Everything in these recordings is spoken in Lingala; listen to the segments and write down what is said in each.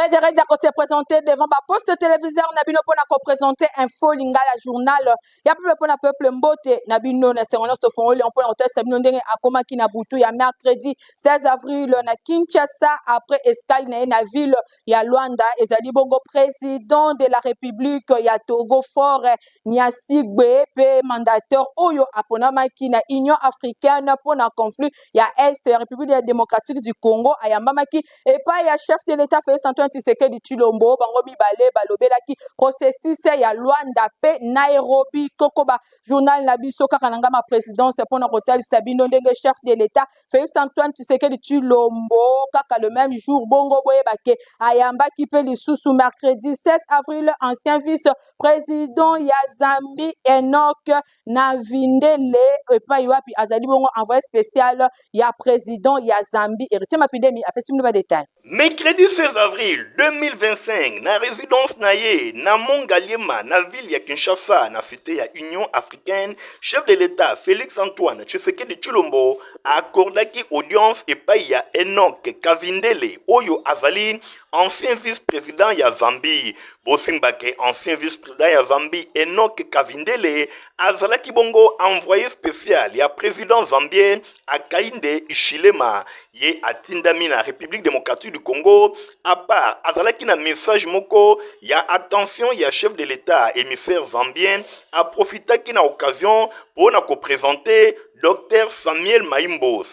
Très heureuse ya kose présenter devant ba poste téléviseur na bino mpona koprésente Info Lingala, journal ya peuple mpona peuple. Mbote na bino na esengo nyonso. Tofongoli mpona kotalisa bino ndenge akomaki na butu ya mercredi 16 avril na Kinshasa après escale na ye na ville ya Luanda. Ezali bongo président de la République ya Togo, Faure Gnassingbé, mpe mandataire oyo aponamaki na Union africaine mpona conflit ya Est ya République démocratique du Congo. Ayambamaki epai ya chef de l'État Félix Antoine Tshisekedi Tshilombo. Bango mibale balobelaki processus ya Luanda mpe Nairobi. Kokoba journal na biso kaka na ngama présidence mpona kotalisa bino ndenge chef de l'État Félix Antoine Tshisekedi Tshilombo, kaka le même jour, bongo boyebake ayambaki mpe lisusu mercredi 16 avril ancien vice président ya Zambie, Enoch Kavindele, epai wapi azali bongo envoyé spécial ya président ya Zambie. Héritier Mapidemi apesi bino badetail. Mercredi 16 avril 2025, na résidence na ye na Mont Ngaliema, na ville ya Kinshasa, na cité ya Union africaine, chef de l'État Félix Antoine Tshisekedi Tshilombo accordaki audience epai ya Enoch Kavindele, oyo azali ancien vice-président ya Zambie. Bosimbake, ancien vice-président ya Zambie Enoch Kavindele azalaki bongo envoyé spécial ya président zambien Hakainde Hichilema. Ye atindami na République démocratique du Congo. À part azalaki na message moko ya attention ya chef de l'État, émissaire zambien aprofitaki na occasion mpo na koprésente Dr Samuel Maimbo.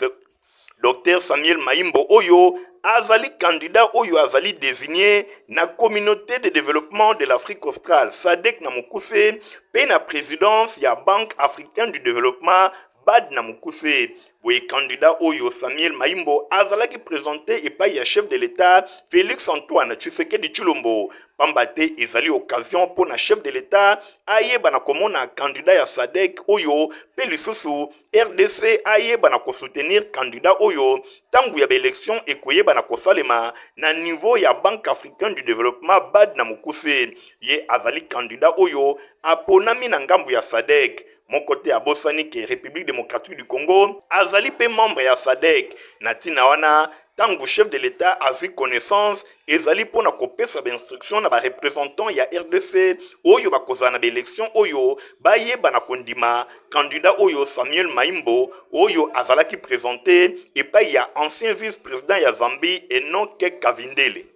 Dr Samuel Maimbo oyo azali candidat oyo azali désigné na Communauté de développement de l'Afrique australe, SADC na mokuse, mpe na présidence ya Banque africaine du développement, BAD na mokuse. Boye candidat oyo Samuel Maimbo azalaki présenté epai ya chef de l'État Félix Antoine Tshisekedi Tshilombo, pamba te ezali occasion mpo na chef de l'État ayeba na komona candidat ya SADC oyo, mpe lisusu RDC ayeba na kosoutenir candidat oyo ntango ya baélection ekoyeba na kosalema na niveau ya Banque africaine du développement, BAD na mokuse. Ye azali candidat oyo aponami na ngambo ya SADC. Moko te abosani ke République démocratique du Congo azali mpe membre ya SADC. Na ntina wana, ntango chef de l'État azwi connaissance, ezali mpona kopesa bainstruction na bareprésentant ya RDC oyo bakozala na baélection oyo, bayeba na kondima candidat oyo Samuel Maimbo, oyo azalaki présenté epai ya ancien vice-président ya Zambie Enoch Kavindele.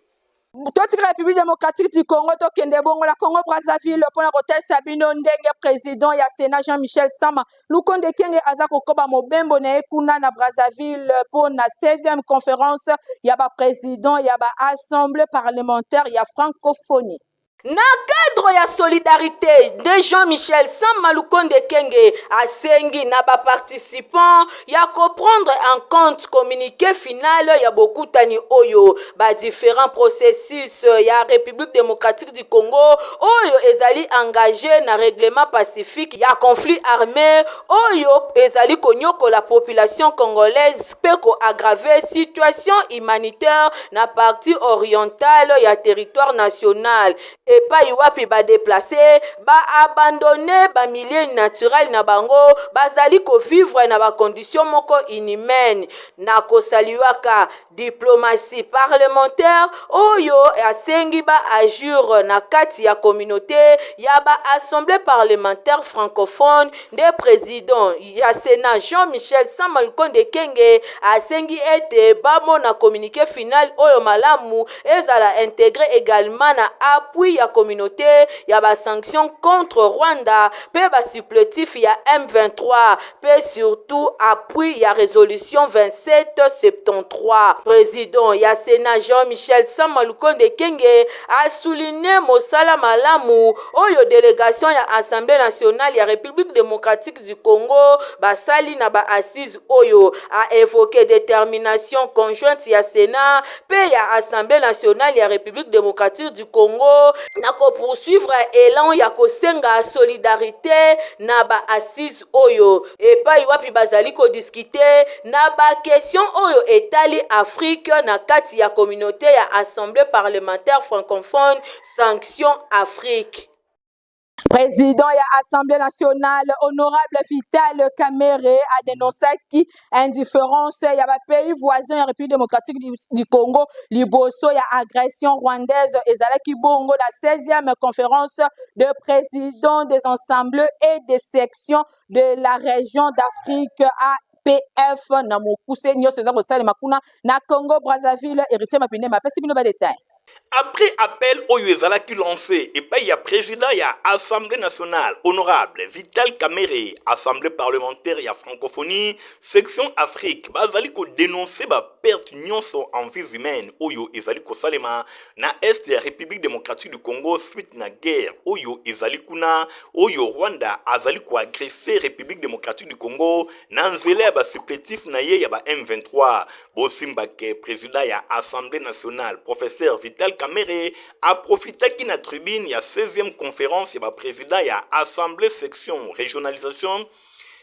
Totika République démocratique du Congo, tokende bongo na Congo Brazzaville mpona kotalisa bino ndenge président ya Sénat Jean-Michel Sama Lukonde Kenge aza kokoba mobembo na ye kuna na Brazzaville mpo na 16e conférence ya baprésident ya baassemblée parlementaire ya Francophonie. Na cadre ya solidarité nde Jean-Michel Sama Lukonde Kenge asengi na baparticipant ya koprendre en compte communiqué final ya bokutani oyo, badifférents processus ya République démocratique du Congo oyo ezali engagé na règlement pacifique ya conflit armé oyo ezali konyokola population congolaise mpe koaggrave situation humanitaire na partie orientale ya territoire national, epai wapi badéplacés baabandonner bamilieu naturel na bango, bazali kovivre na bacondition moko inhumaine. Na kosaliwaka diplomatie parlementaire oyo asengi baagir na kati ya communauté ya baassemblée parlementaire francophone, nde président ya Sénat Jean-Michel Sama Lukonde Kenge asengi ete bamona communiqué final oyo malamu ezala intégré également na appui ya communauté ya basanction contre Rwanda mpe basupplétif ya M23, mpe surtout appui ya résolution 2773. Président ya Sénat Jean-Michel Sama Lukonde Kenge asouligne mosala malamu oyo délégation ya Assemblée nationale ya République démocratique du Congo basali na baassise oyo. Aévoqué détermination conjointe ya Sénat mpe ya Assemblée nationale ya République démocratique du Congo na kopoursuivre élan ya kosenga solidarité na baassise oyo, epai wapi bazali kodiscuter na baquestion oyo etali Afrique na kati ya communauté ya assemblée parlementaire francophone, sanction Afrique. Président ya Assemblée nationale, honorable Vital Kamerhe, adénonçaki indifférence ya bapays voisins ya République démocratique du Congo liboso ya agression rwandaise. Ezalaki bongo na 16e conférence de présidents des assemblées et des sections de la région d'Afrique, APF na mokuse. Nyonso eza kosalema kuna na Congo Brazzaville. Héritier Mapindembe apesi bino badétails. Après appel oyo ezalaki lancé epai ya président ya Assemblée nationale, honorable Vital Kamerhe, Assemblée parlementaire ya Francophonie, section Afrique bazali kodénoncer baperte nyonso en vies humaines oyo ezali kosalema na est ya République démocratique du Congo, suite na guerre oyo ezali kuna, oyo Rwanda azali koagresser République démocratique du Congo na nzela ya basupplétif na ye ya ba M23. Bosimbake, président ya Assemblée nationale, professeur Vital Kamerhe, aprofitaki na tribune ya 16e conférence ya baprésident ya assemblée section régionalisation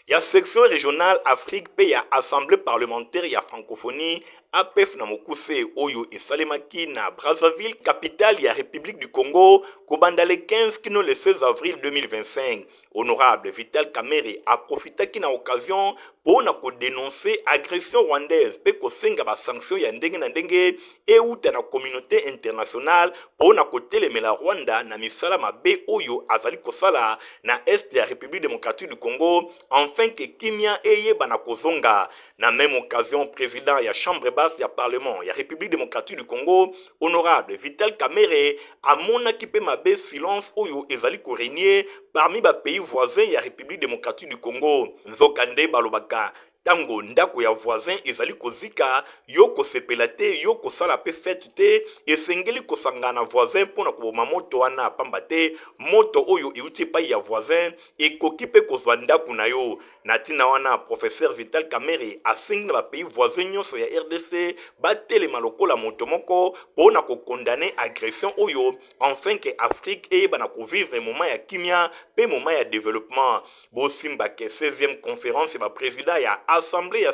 ya section régionale Afrique mpe ya Assemblée parlementaire ya Francophonie, APF na mokuse, oyo esalemaki na Brazzaville, capitale ya République du Congo, kobanda le 15 kino le 16 avril 2025. Honorable Vital Kamerhe aprofitaki na occasion mpo na kodénoncer agression rwandaise mpe kosenga basanction ya ndenge na ndenge euta na communauté internationale mpo na kotelemela Rwanda na misala mabe oyo azali kosala na est ya République démocratique du Congo, afin ke kimia eyeba na kozonga. Na même occasion, président ya chambre basse ya parlement ya République démocratique du Congo, honorable Vital Kamerhe, amonaki mpe mabe silence oyo ezali korégner parmi bapays voisins ya République démocratique du Congo. Nzokande balobaka, ntango ndako ya voisin ezali kozika, yo kosepela te, yo kosala mpe fête te. Esengeli kosangana na voisin mpo na koboma moto wana, pamba te moto oyo euti epai ya voisin ekoki mpe kozwa ndako na yo. Na ntina wana, professeur Vital Kamerhe asengi na bapays voisin nyonso ya RDC batelema lokola moto moko mpo na kocondamner agression oyo, afin ke Afrique eyeba na kovivre moment ya kimia mpe moment ya développement. Bosimbake, 16e conférence ya baprésident ya assemblée ya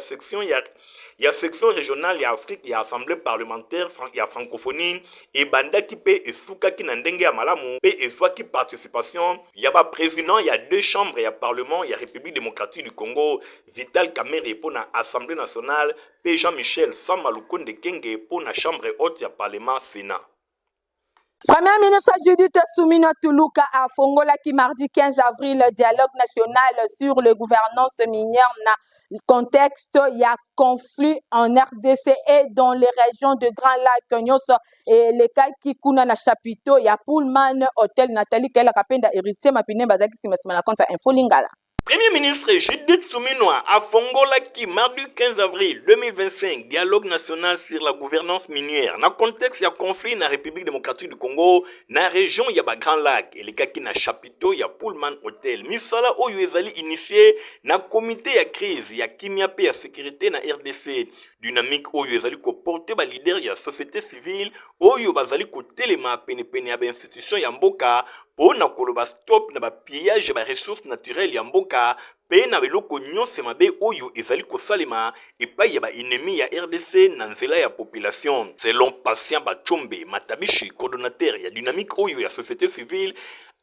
section régionale ya Afrique ya Assemblée parlementaire ya Francophonie ebandaki mpe esukaki na ndenge ya malamu mpe ezwaki participation ya baprésident ya deux chambres ya parlement ya République démocratique du Congo, Vital Kamerhe mpo na Assemblée nationale mpe Jean-Michel Sama Lukonde Kenge mpo na chambre haute ya parlement, Sénat. Premier ministre Judith Suminwa Tuluka afongolaki mardi 15 avril dialogue national sur le gouvernance minière na contexte ya conflit en RDC et dans les régions de Grands Lacs. Nyonso elekaki kuna na chapiteau ya Pullman Hotel. Nathalie Kaela Kapenda, Héritier Mapine bazalaki nsima nsima na compte ya Info Lingala. Premier ministre Judith Suminwa afongolaki mardi 15 avril 2025 dialogue national sur la gouvernance minière na contexte ya conflit na République démocratique du Congo, na région ya ba Grands Lacs. Elekaki na chapiteau ya Pullman Hotel. Misala oyo ezali initié na comité ya crise ya kimia mpe ya sécurité na RDC, dynamique oyo ezali koporter baleader ya société civile oyo bazali kotelema penepene ya bainstitution ya mboka mpo na koloba stop na bapillage ya baressource naturelle ya mboka mpe na biloko nyonso ya mabe oyo ezali kosalema epai ya baennemi ya RDC na nzela ya population. Selon Patient Bachombe Matabishi, coordonnateur ya dynamique oyo ya société civile,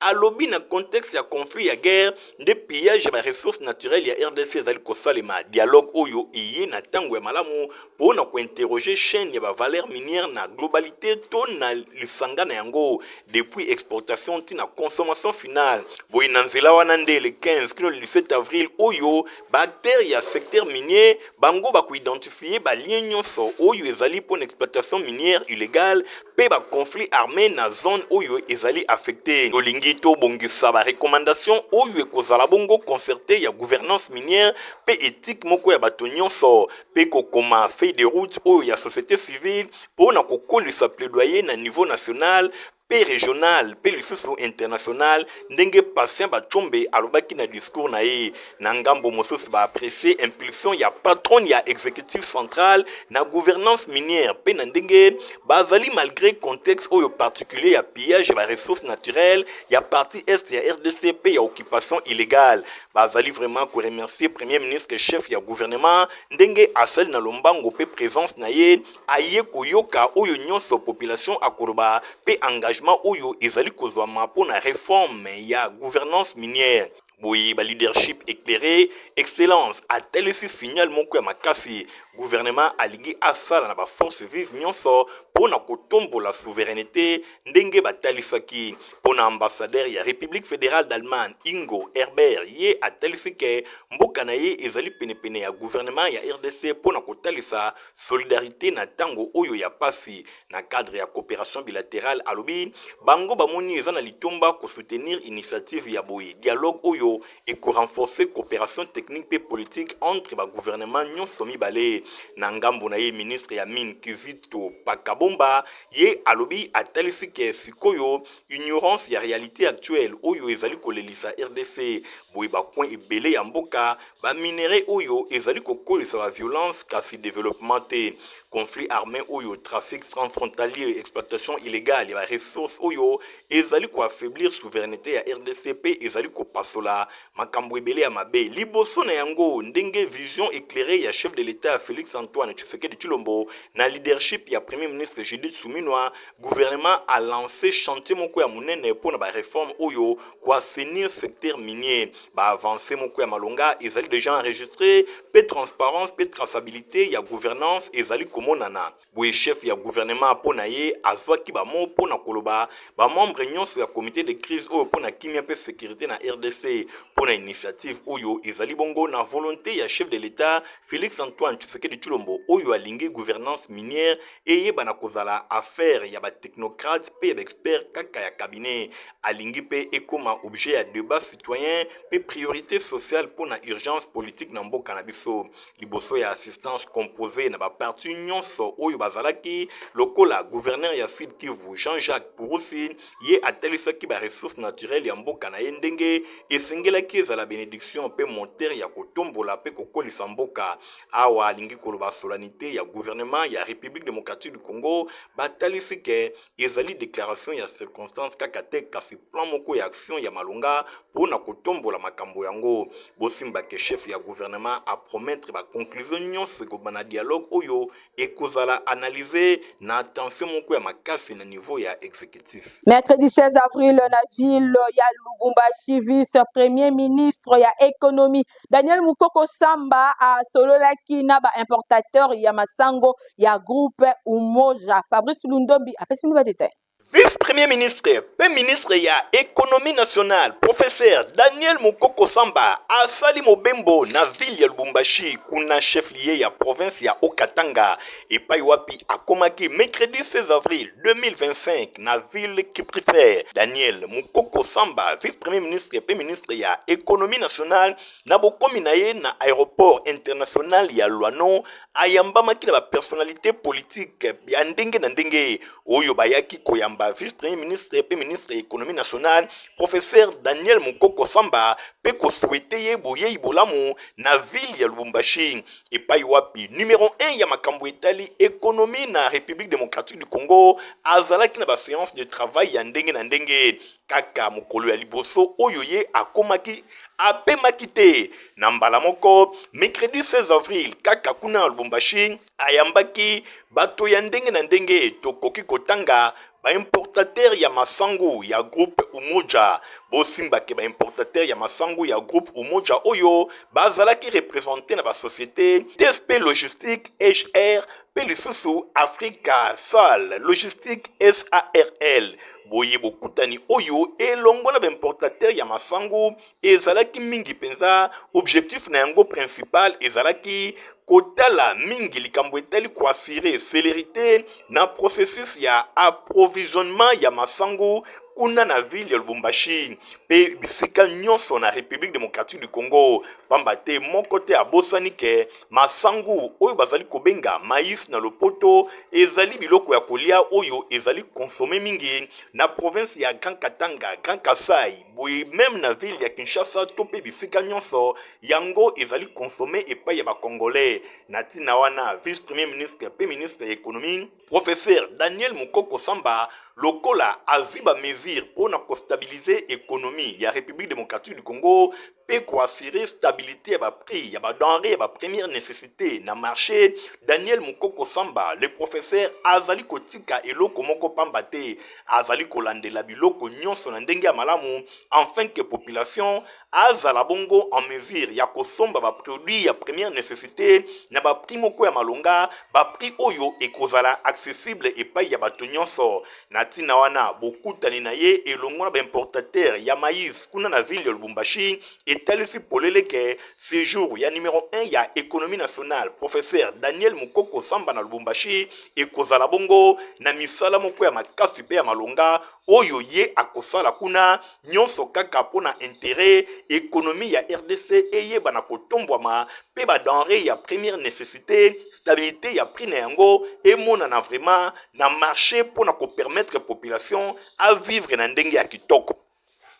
alobi na contexte ya conflit ya guerre nde pillage ya baressource naturelle ya RDC ezali kosalema. Dialogue oyo eye na ntango ya malamu mpo na kointerroger chaîne ya bavaleur minière na globalité to na lisanga na yango, depuis exportation ti na consommation finale. Boye na nzela wana nde le 15 kino le 17 avril oyo, baacteur ya secteur minier bango bakoidentifier balien nyonso oyo ezali mpo na exploitation minière illégale mpe baconflit armé na zone oyo ezali affecté. Tolingi tobongisa barecommandation oyo ekozala bongo concerté ya gouvernance minière mpe éthique moko ya bato nyonso, mpe kokoma feuille de route oyo ya société civile mpo na kokolisa plaidoyer na niveau national mpe régional mpe lisusu international, ndenge Patient Bachombe alobaki na discours na ye. Na ngambo mosusu, baapprécier impulsion ya patronne ya exécutif central na gouvernance minière mpe na ndenge bazali, malgré contexte oyo particulier ya pillage ya baressources naturelles ya partie est ya RDC mpe ya occupation illégale. Bazali vraiment koremercier premier ministre, chef ya gouvernement, ndenge asali na lombango mpe présence na ye, aye koyoka oyo nyonso population akoloba mpe engagement. baengagement oyo ezali kozwama mpo na reforme ya gouvernance minière. Boye ba leadership éclairé, excellence atelisi signal moko ya makasi. Gouvernement alingi asala na ba force vive nyonso mpo na kotombola souveraineté ndenge batalisaki. Mpo na ambassadeur ya République fédérale d'Allemagne Ingo Herbert, ye atalisi ke mboka na ye ezali penepene ya gouvernement ya RDC mpo na kotalisa solidarité na ntango oyo ya pasi na cadre ya coopération bilatérale. Alobi bango bamoni eza na litomba kosoutenir initiative ya boye dialogue oyo ekorenforcer coopération technique mpe politique entre bagouvernement nyonso mibale. Na ngambo na ye, ministre ya mine Kizito Pakabomba, ye alobi atalisi ke sikoyo ignorance ya réalité actuelle oyo ezali kolelisa RDC. Boye bacoin ebele ya mboka, baminerais oyo ezali kokolisa baviolence kasi développement te, conflit armé oyo, trafic transfrontalier, exploitation illégale ya baressource oyo ezali koaffaiblir souveraineté ya RDC mpe ezali kopasola makambo ebele ya mabe. Liboso na yango, ndenge vision éclairée ya chef de l'État Félix Antoine Tshisekedi Tshilombo na leadership ya premier ministre Judith Suminwa, gouvernement a lancé chantier moko ya monene mpo na baréforme oyo koassainir secteur minier. Baavancé moko ya malonga ezali déjà enregistré mpe transparence mpe traçabilité ya gouvernance ezali komonana. Boye chef ya gouvernement mpo na ye azwaki bamo mpo na koloba bamembre nyonso ya comité de crise oyo mpo na kimia mpe sécurité na RDC mpo na initiative oyo ezali bongo na volonté ya chef de l'État Félix Antoine Tshisekedi Tshilombo, oyo alingi gouvernance minière eyebana kozala affaire ya batechnocrate mpe ya baexpert kaka ya cabinet. Alingi mpe ekóma objet ya débat citoyen mpe priorité sociale mpo na urgence politique na mboka na biso. Liboso ya assistance composé na baparti nyonso oyo bazalaki, lokola gouverneur ya Sud Kivu Jean-Jacques Purusi, ye atalisaki baressource naturelle ya mboka na ye ndenge esengelaki ezala bénédiction mpe moteur ya kotombola mpe kokolisa mboka. Awa alingi koloba solennité ya gouvernement ya République démocratique du Congo. Batalisi ke ezali déclaration ya circonstance kaka te, kasi plan moko ya action ya malonga mpo na kotombola makambo yango. Bosimbake chef ya gouvernement apromettre baconclusion nyonso ekobima na dialogue oyo ekozala analyse na attention moko ya makasi na niveau ya exécutif. Mercredi 16 avril, na ville ya Lubumbashi, vice premier ministre ya économie Daniel Mukoko Samba asololaki na baimportateur ya masango ya groupe Umoja. Fabrice Lundombi apesi bino badetail. Vice-premier ministre mpe ministre ya économie nationale, professeur Daniel Mukoko Samba, asali mobembo na ville ya Lubumbashi, kuna chef-lieu ya province ya Haut-Katanga, epai wapi akomaki mercredi 16 avril 2025 na ville cuprifère. Daniel Mukoko Samba, vice-premier ministre mpe ministre ya économie nationale, na bokomi na ye na aéroport international ya Luano, ayambamaki na bapersonnalité politique ya ndenge na ndenge oyo bayaki koyamba vice premier ministre mpe ministre ya économie nationale, professeur Daniel Mukoko Samba, mpe kosouhaiter ye boyei bolamu na ville ya Lubumbashi, epai wapi numero 1 ya makambo etali économie na République démocratique du Congo azalaki na baséance de travail ya ndenge na ndenge. Kaka mokolo ya liboso oyo ye akomaki, apemaki te. Na mbala moko, mercredi 16 avril, kaka kuna na Lubumbashi, ayambaki bato ya ndenge na ndenge. Tokoki kotanga baimportateur ya masangu ya groupe Umoja. Bosimbake baimportateur ya masangu ya groupe Umoja oyo bazalaki représenté na basociété TSP Logistique HR mpe lisusu Africa Sal Logistique SARL. Boye bokutani oyo elongo na baimportateur ya masangu ezalaki mingi mpenza, objectif na yango principal ezalaki kotala mingi likambo etali koassurer célérité na processus ya approvisionnement ya masangu kuna na ville ya Lubumbashi mpe bisika nyonso na République démocratique du Congo. Pamba te moko te abosani ke masangu oyo bazali kobenga maïs na lopoto ezali biloko ya kolia oyo ezali consommé mingi na province ya Grand Katanga, Grand Kasai, boye même na ville ya Kinshasa to mpe bisika nyonso yango ezali consommé epai ya bacongolais. Na ntina wana, vice premier ministre mpe ministre ya économie, professeur Daniel Mukoko Samba, lokola azwi bamesure mpo na kostabiliser économie ya République démocratique du Congo. mpe ko assurer stabilite ya ba prix ya ba denrées ya ba première necessite na marche, Daniel Mukoko Samba, le professeur azali kotika eloko moko pamba te, azali kolandela biloko nyonso na ndenge ya malamu afin que population azala bongo en mesure ya kosomba ba produits ya première necessite na ba prix moko ya malonga, ba prix oyo ekozala accessible epai ya bato nyonso. Na ntina wana, bokutani na ye elongo na ba importateurs ya maïs kuna na ville ya Lubumbashi etalisi polele ke sejour ya numero 1 ya economie nationale professeur Daniel Mukoko Samba na Lubumbashi ekozala bongo na misala moko ya makasi mpe ya malonga oyo ye akosala kuna, nyonso kaka mpo na interet economie ya rdc eyebana kotombwama mpe ba denrées ya première necessite, stabilite ya prix na yango emonana vraiment na marche mpo na ko permettre population a vivre na ndenge ya kitoko.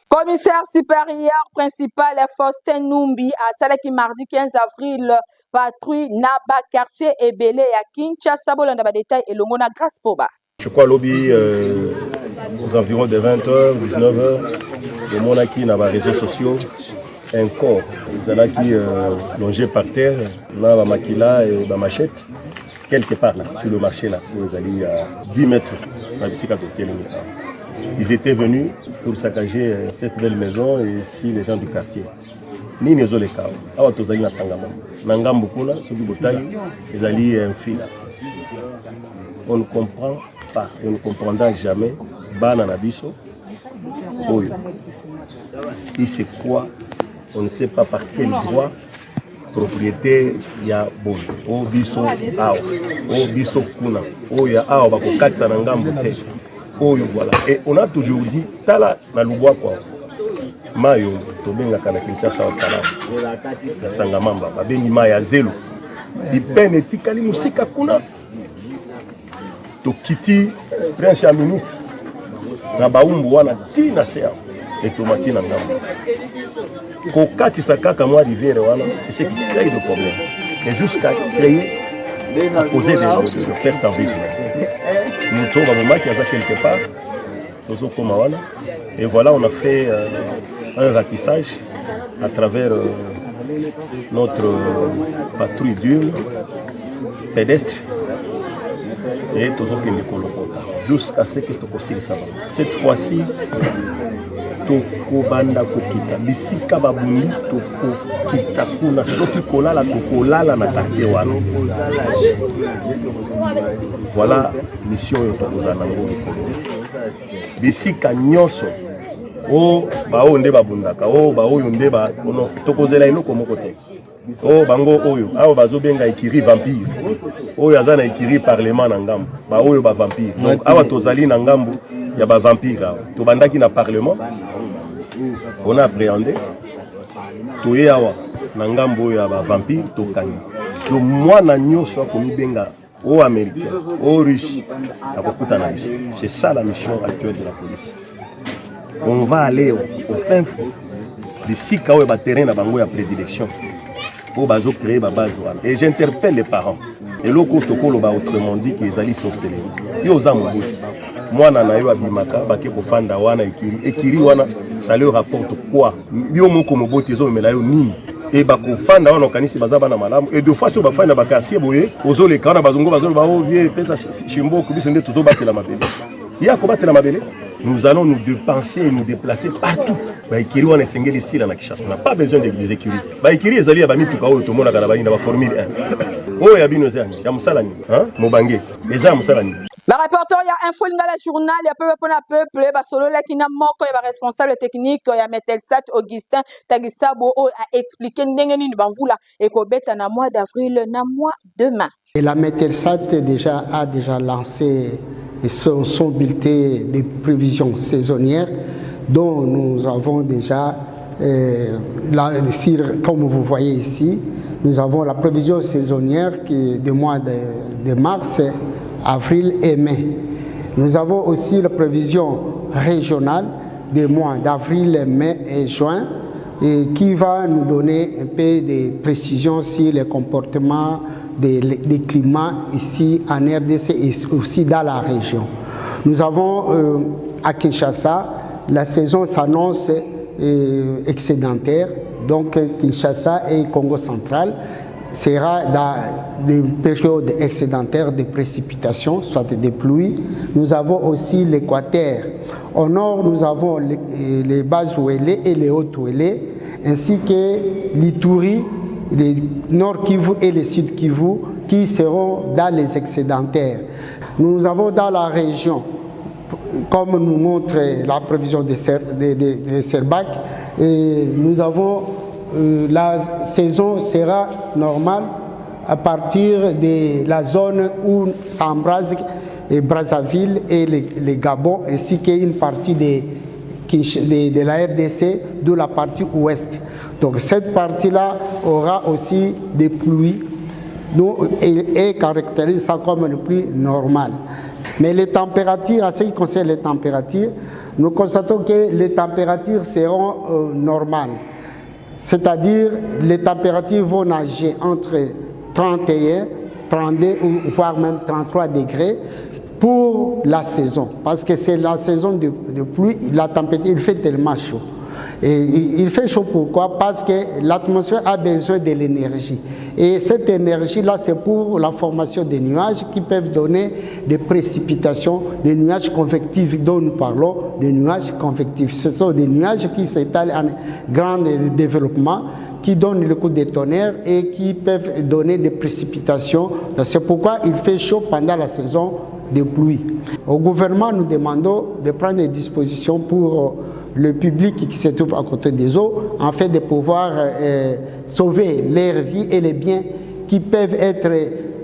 Commissaire supérieur principal Faustin Numbi asalaki mardi 15 avril patrouille na ba quartier ebele ya Kinshasa. Bolanda ba détail elongo na Grace Poba. Je crois lobi aux environs de 20h, 19h, tomonaki na ba réseaux sociaux un corps ezalaki longé par terre na ba makila et ba machette quelque part là sur le marché là oyo ezali à 10 mètres na bisika totelemi awa. Ils étaient venus pour saccager cette belle maison et si les gens du quartier. Nini ezoleka awa? Awa tozali na Sangama na ngambo kuna, soki botali ezali Mfila. On ne comprend pas, on ne comprendra jamais bana na biso oyo il se croit, on ne sait pas par quel droit propriété ya boye oyo biso awa, oyo biso kuna, oyo ya awa bakokatisa na ngambo te, oyo voilà. Et on a toujours dit, tala na lubwako awa, mayo tobengaka na Kinshasa wa kalamu na Sangamamba babengi mai ya zelo, lipene etikali mosika kuna. Tokiti prince ya ministre na baumbu wana ti na se awa, etoma ti na ngambo, kokatisa kaka mwa rivière wana, c'est ce qui crée le problème et jusqu'à créer, à causer de pertes en vie humaine. Moto babomaki aza quelque part, tozokoma wana. Et voilà, on a fait un ratissage à travers notre patrouille diurne pédestre et tozokende kolokota jusqu'à ce que tokosilisa bango. Cette fois-ci tokobanda kokita bisika babundi, tokokita kuna, soki kolala tokolala na quartier wana. Voilà mission oyo tokozala nango likolo bisika nyonso o baoyo nde babundaka, o baoyo nde ba ono, tokozela eloko moko te. O bango oyo awa bazobenga écurie vampire, oyo aza na écurie parlement na ngambo, baoyo bavampire. Donc awa tozali na ngambo ya bavampire. Awa tobandaki na parlement, on a appréhendé, toye awa na ngambo oyo ya bavampire, tokangi. Donc mwana nyonso akomibenga o américain, o russe, akokutana biso. C'est ça la mission actuelle de la police. On va aller au fin fond bisika oyo baterrain na bango ya prédilection oyo bazocréer babase wana. Et j'interpelle les parents, eloko oyo tokoloba autrement dit ke ezali sorcellerie. Yo oza moboti, mwana na yo abimaka, bake kofanda wana écurie, écurie wana, ça leur rapporte quoi? Yo moko moboti, ezomemela yo nini? E bakofanda wana, okanisi baza bana malamu. Et deux fois soki bafandi na baquartier boye, ozoleka wana, bazongo bazoloba: "O vie epesa shimboko, biso nde tozobatela mabele." Ye akobatela mabele? Nous allons nous dépenser et nous déplacer partout. Baécurie wana esengeli esila na Kinshasa. On n'a pas besoin des écuries. Baécurie ezali ya bamituka oyo tomonaka na banini, na baformule 1. Oyo ya bino eza ya mosala nini? Mobange eza ya mosala nini? Bareporter ya Info Lingala, journal ya peuple mpona peuple, basololaki na moko ya baresponsable technique ya Metelsat, Augustin Tagisabo, oyo aexpliquer ndenge nini bamvula ekobeta na mois d'avril na mois de mai. Et la Metelsat a déjà lancé son bulletin de prévisions saisonnières dont nous avons déjà, là, comme vous voyez ici, nous avons la prévision saisonnière qui est du mois de mars, avril et mai. Nous avons aussi la prévision régionale des mois d'avril, mai et juin et qui va nous donner un peu de précisions sur les comportements des climats ici en RDC et aussi dans la région. Nous avons à Kinshasa, la saison s'annonce excédentaires, donc Kinshasa et Congo central sera dans des périodes excédentaires de précipitations, soit des pluies. Nous avons aussi l'équateur. Au nord, nous avons les, les bas Ouélé et les hauts Ouélé, ainsi que l'Ituri, les Nord Kivu et les Sud Kivu qui seront dans les excédentaires. Nous avons dans la région, comme nous montre la prévision de, de, de, de Serbac, et nous avons la saison sera normale à partir de la zone où s'embrase et Brazzaville et les, les Gabon, ainsi qu'une partie de, de, de la RDC, de la partie ouest. Donc cette partie-là aura aussi des pluies et, et caractérise ça comme une pluie normale. Mais les températures, à ce qui concerne les températures, nous constatons que les températures seront normales. C'est-à-dire les températures vont nager entre 31, 32 ou voire même 33 degrés pour la saison. Parce que c'est la saison de, de pluie, la température, il fait tellement chaud. Et il fait chaud pourquoi Parce que l'atmosphère a besoin de l'énergie. Et cette énergie-là, c'est pour la formation des nuages qui peuvent donner des précipitations, des nuages convectifs dont nous parlons, des nuages convectifs. Ce sont des nuages qui s'étalent en grand développement qui donnent le coup de tonnerre et qui peuvent donner des précipitations. C'est pourquoi il fait chaud pendant la saison de pluie. Au gouvernement, nous demandons de prendre des dispositions pour le public qui se trouve à côté des eaux, afin de pouvoir sauver leur vie et les biens qui peuvent être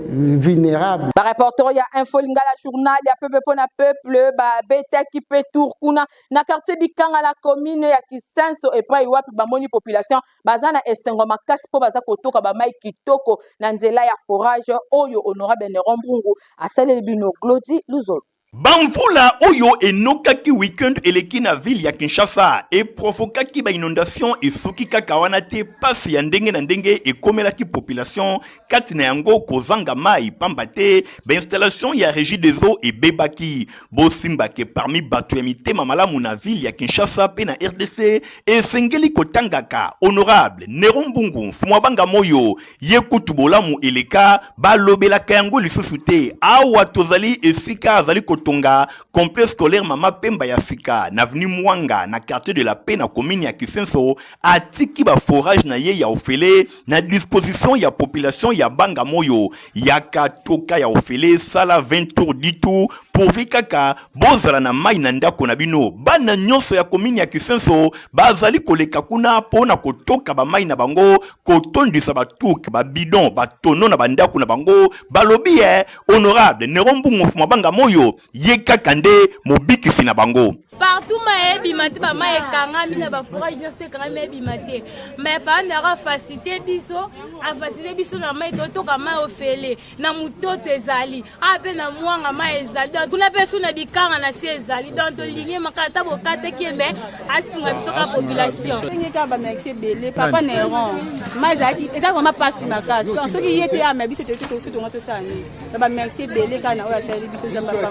vulnérables. Bareporter ya Info Lingala, journal ya peuple mpo na peuple, babetaki mpe tour kuna na quartier Bikanga na commune ya Kisenso, epai wapi bamoni population baza na esengo makasi mpo baza kotoka bamai kitoko na nzela ya forage oyo honorable Neron Mbungu asaleli bino. Glodi Luzolo. Bamvula oyo enokaki weekend eleki na ville ya Kinshasa eprovokaki bainondation. Esuki kaka wana te, pasi ya ndenge na ndenge ekomelaki population, kati na yango kozanga mai, pamba te bainstallation ya Régie des eaux ebebaki. Bosimbake, parmi bato ya mitema malamu na ville ya Kinshasa mpe na RDC, esengeli kotangaka honorable Nero Mbungu Mfumu Abanga Moyo. Ye kutu bolamu eleka, balobelaka yango lisusu te. Awa tozali esika azali kotonga complexe scolaire Mama Pemba ya sika na avenue Mwanga na quartier de la Paix na commune ya Kisenso. Atiki baforage na ye ya ofele na disposition ya population ya Banga Moyo. Yaka toka ya ofele, sala 20 tour 10 tour, pourvu kaka bozala na mai na ndako na bino. Bana nyonso ya commune ya Kisenso bazali koleka kuna mpo na kotoka bamai na bango, kotondisa batuke, babidon, batono na bandako na bango. Balobi ye honorable Nero Mbungu Mfuma Banga Moyo, ye kaka nde mobikisi na bango. Partout mai ebima te, bamai ekangami na baforage nyonso te, ekangami, ebima te. Mais papa Nero afacilité biso, afacilité biso na mai, totoka mai ofele na mototo ezali awa mpe na Mwanga mai ezali, donc kuna mpe su na Bikanga na se ezali. Donc tolingi makala ata bokataki ye, mais asunga biso kaka population. Ndenge kaka bamerci ebele papa Neron. Mai ezalaki, eza vraiment mpasi makasi. Donc soki ye te ama biso, toki tonga tosala nini? Na bamerci ebele kaka na oyo asaleli biso, eza papa.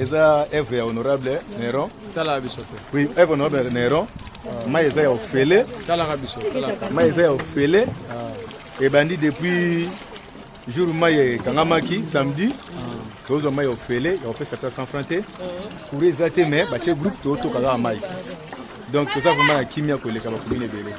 Eza œuvre ya honorable Neron. Talaka biso te. Oui, œuvre honorable Neron. Mai eza ya ofele. Talaka biso. Mai eza ya ofele, ebandi depuis jour mai ekangamaki samedi. Tozwa mai ya ofele ya kopesa ata 100 franc te. Courant eza te, mais batie groupe, totoka kaka mai. Donc toza vraiment na kimia koleka bacommune ebele.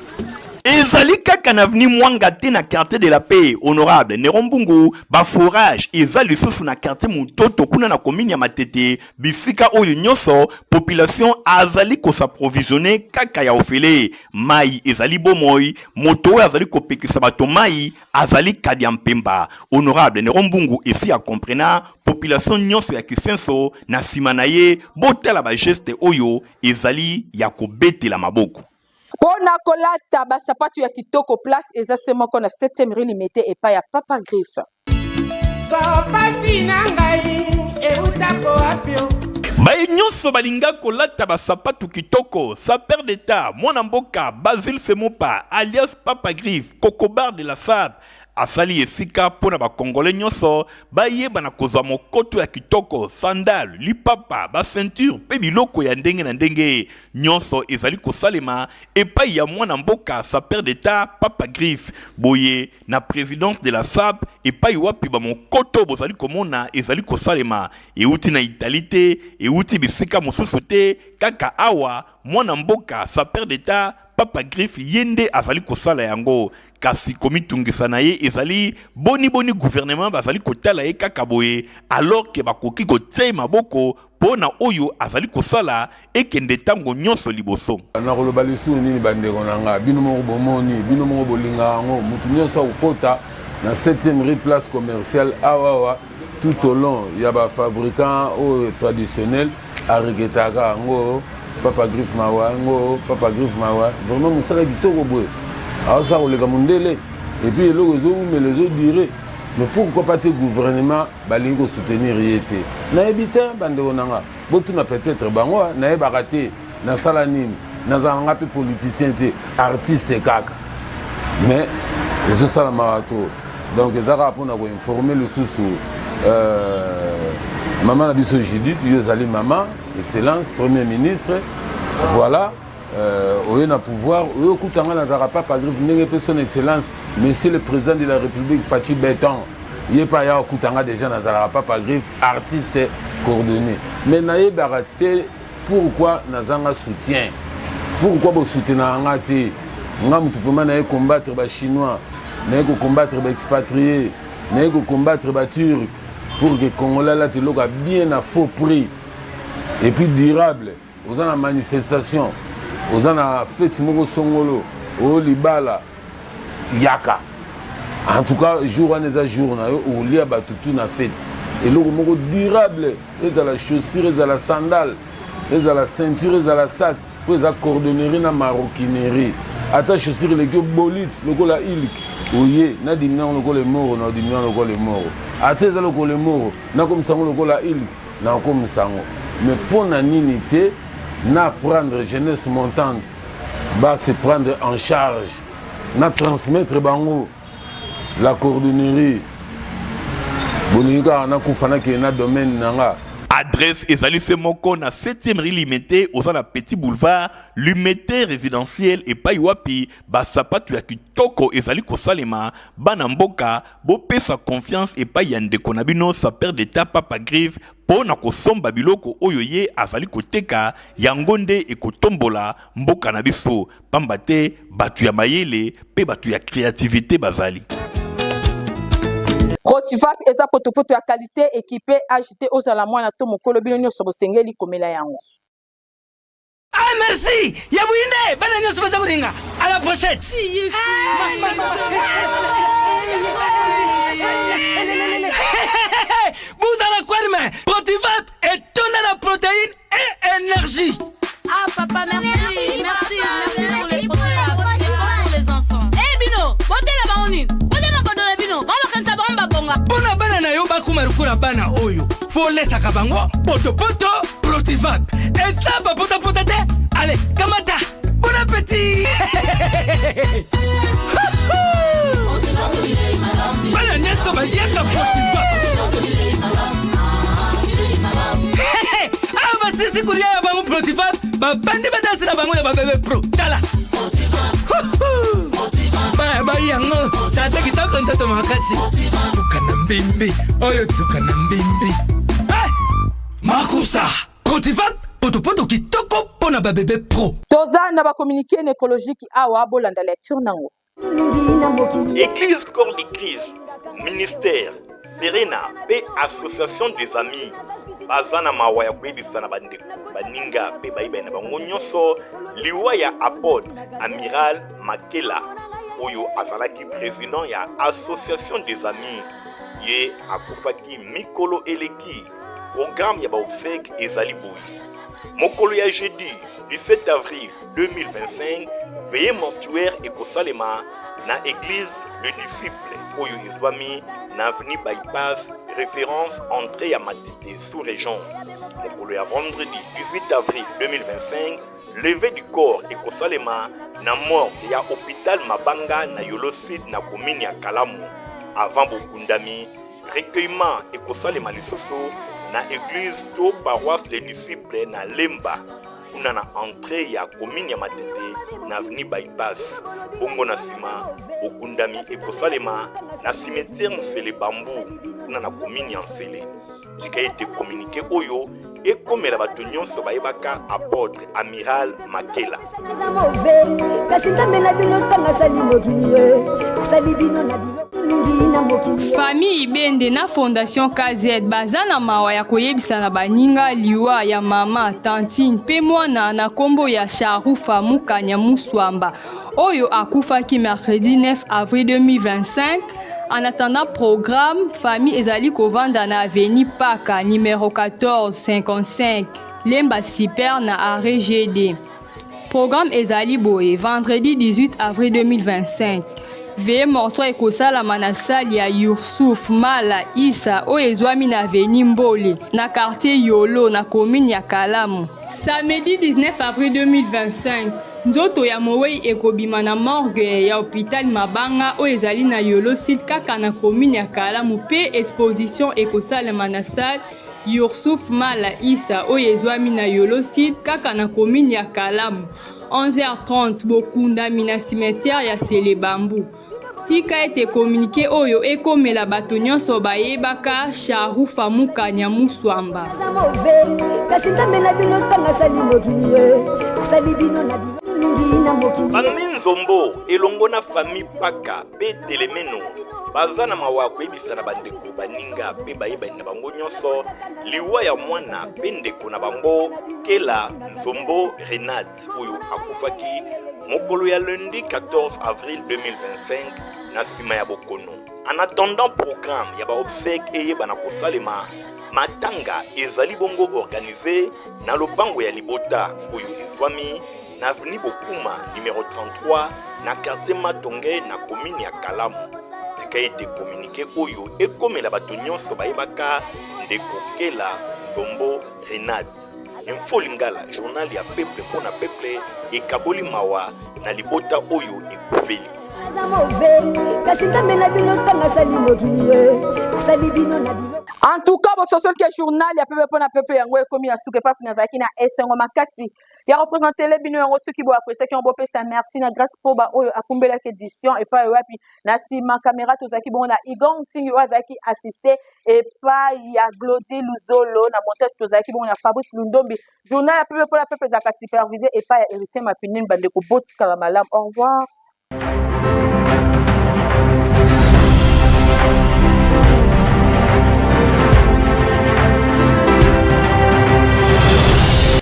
Ezali kaka na avenue Mwanga te na quartier de la Paix, honorable Nero Mbungu baforage eza lisusu na quartier Mototo kuna na commune ya Matete. Bisika oyo nyonso population azali kos'approvisionner kaka ya ofele. Mai ezali bomoi, moto oyo azali kopekisa bato mai azali kadi ya mpemba. Honorable Nero Mbungu esi akomprena population nyonso ya Kisenso na nsima na ye. Botala bageste oyo ezali ya kobetela maboko. Mpo na kolata basapatu ya kitoko, place eza se moko na 7e rue Limete, epai ya Papa Griffe. Pasi na ngai eutako wapi? Baye nyonso balinga kolata basapatu kitoko, sapeur d'État, mwana mboka Basile Semopa alias Papa Griffe, kokobar de la sape. Asali esika mpo na ba Congolais nyonso bayeba na kozwa mokoto ya kitoko, sandale, lipapa, ba ceinture mpe biloko ya ndenge na ndenge. Nyonso ezali kosalema epai ya mwana mboka sapeur d'Etat Papa Griffe. Boye na presidence de la SAP epai wapi ba mokoto bozali komona ezali kosalema, euti na Italie te, euti bisika mosusu te, kaka awa mwana mboka sapeur d'Etat Papa Griffe ye nde azali kosala yango. Kasi komitungisa na ye ezali boni boni gouvernement bazali kotala ye kaka boye alors que bakoki kotia ye maboko mpo na oyo azali kosala ekende ntango nyonso liboso. Nakoloba lisusu nini bandeko na nga? Bino moko bomoni, bino moko bolingaka yango. Moto nyonso akokota na 7e rue place commerciale awawa tout au long ya ba fabricants oyo traditionnel aregretaka yango papa griffe mawa yango papa griffe mawa vraiment mosala kitoko boye aosala koleka mondele epuis eloko ezowumela ezodure mais pourquoi pas te gouvernement balingi kosoutenir ye te nayebi te bandeko na nga botuna peut-être bango nayebaka te nasala nini nazala nga mpe politicien te artiste kaka mais ezosalamaka trop donc eza kaka mpona koinforme lisusu euh, mama na biso judith yo ozali mama excellence premier ministre voilà euh, oye na pouvoir oye okuta nga nazalaka papa griffe ndenge mpe son excellence monsieur le président de la république faci beton ye mpe aya okuta nga déjà nazalaka papa griffe artiste coordonné mais nayebaka te Pourquoi nazanga soutien? Pourquoi bo soutenaka nga te? Nga mutu vraiment naye combattre ba chinois, naye ko combattre ba expatriés, naye ko combattre ba turcs pour que congolais alata eloko ya bien na faux prix et puis durable. Oza na manifestation, oza na fete moko songolo, oyo libala yaka. En tout cas, jour wana eza jour na yo olia bato tout na fete. Eloko moko durable. Ezala chaussure, ezala sandale, ezala ceinture, ezala sac, mpo eza cordonnerie na maroquinerie. Ata chaussure eleki yo bolite lokola ilk, oye na dimina yango lokola emoro, na odimina yango lokola emoro. Ata eza lokola emoro, nakomisa yango lokola ilk, nakomisa yango. Mais mpo na nini te na prendre jeunesse montante ba se prendre en charge, na transmettre bango La cordonnerie bolingi kaka nakufa nakende na domaine na nga. Adresse ezali se moko na 7e rue Limete, oza na petit boulevard Limete résidentiel epai wapi ba sapatu ya kitoko ezali kosalema. Bana mboka bopesa confiance epai ya ndeko na bino sapeur d'etat Papa Griffe mpo na kosomba biloko oyo ye azali koteka, yango nde ekotombola mboka na biso. Pamba te bato ya mayele mpe bato ya creativite bazali. Rotivap eza potopoto ya qualite equipe age te ozala mwana to mokolo bino nionso bosengeli komela yango. Ah merci ya buyinde bana nyonso baza kolinga à la prochaine. Buzala kwerme Protivap etonda na protéine et énergie. Ah papa merci merci merci, merci pour les produits pour les enfants. Eh bino botela bango nini? Botela makodo na bino bango bakanisa bango babonga. Mpo na bana na yo bakoma lokola bana oyo fo olesaka bango potopoto Protivap eza bapotapota te ale kamata bon appétit bana nyonso baliaka Protivap awa basisi kolia ya bango Protivap babandi badansi na bango ya babebe pro tala bayi yango tata kitoko nzoto makasi tuka na mbimbi oyo tuka na mbimbi makusa Protivap potopoto kitoko mpo na babebe pro. Toza na ba communiqué necrologique awa bolanda lecture nango. Église Corps du Christ, ministère Serena mpe Association des Amis baza na mawa ya koyebisa na bandeko baninga mpe bayibai na bango nyonso liwa ya apôtre amiral Makela oyo azalaki président ya Association des Amis. Ye akufaki mikolo eleki. Programme ya ba obsèques ezali boye. Mokolo ya jeudi 17 avril 2025, veillée mortuaire ekosalema na église Le Disciple oyo ezwami na avenue Bypass, référence entrée ya Matete sous région. Mokolo ya vendredi 18 avril 2025, levée du corps ekosalema na morgue ya hôpital Mabanga na Yolo Sud na commune ya Kalamu. Avant bokundami, recueillement ekosalema lisusu na eglise to paroisse les disciples na Lemba, kuna na entrée ya commune ya Matete na avenue Bypass. Bongo na nsima bokundami ekosalema na cimetière Nsele Bambu kuna na commune ya Nsele. Tika ete communiqué oyo ekomela bato nyonso bayebaka apôtre amiral Makela. Kasi nzambe na bino ntango asali mokili ye asali bino na biloko mingi na mokili. Famille Ibende na Fondation KZ baza na mawa ya koyebisa na baninga liwa ya mama, tantine mpe mwana na nkombo ya Sharufa Mukanya Muswamba oyo akufaki mercredi 9 avril 2025. En attendant programme, famille ezali kovanda na avenue Paka numero 1455 Lemba Super na arrêt GD. Programme ezali boye vendredi 18 avril 2025. Veillée mortuaire ekosalama na salle ya Yusuf Mala Issa oyo ezwami na avenue Mbole na quartier Yolo na commune ya Kalamu. Samedi 19 avril 2025, nzoto ya mowei ekobima na morgue ya hopital Mabanga oyo ezali na Yolo Sud kaka na commune ya Kalamu mpe exposition ekosalema na salle Yusuf Mala Issa oyo ezwami na Yolo Sud kaka na commune ya Kalamu. 11h30 bokundami na cimetière ya Selebambu. Tika ete komunike oyo ekomela bato nyonso bayebaka Sharufa Mukanya Muswamba. Kasi nzambe na bino ntango asali mokili ye asali bino na biloko mingi na mokili. Famille Nzombo elongo na famille Paka pe Telemeno baza na mawa ya koyebisa na bandeko, baninga pe bayebani na bango nyonso liwa ya mwana pe ndeko na bango Kela Nzombo Renate oyo akufaki mokolo ya lundi 14 avril 2025 na nsima ya bokono. En attendant programme ya ba obsèques eyebana kosalema, matanga ezali bongo organise na lopango ya libota oyo ezwami na avenue Bokuma numero 33 na quartier Matonge na commune ya Kalamu. Tika ete communiqué oyo ekomela bato nyonso bayebaka ndeko Kela Nzombo Renate. Info Lingala, journal ya peuple mpo na peuple, ekaboli mawa na libota oyo ekufeli. Aza mauvais kasi nzambe na bino ntango asali mokili ye asali bino na biloko. En tout cas, bososoli ke journal ya peuple mpo na peuple yango ekomi na suka. Epapi nazalaki na esengo makasi ya representele bino yango. Soki bo appréciaki yango, bopesa merci na Grâce Poba oyo akumbelaki édition epai wapi na nsima kamera. Tozalaki bongo na Igor Ntingi oyo azalaki assisté epai ya Glody Luzolo, na montage tozalaki bongo na Fabrice Lundombi. Journal ya peuple mpo na peuple ezalaka supervisé epai ya Héritier Mapinene. Bandeko, botikala malamu, au revoir.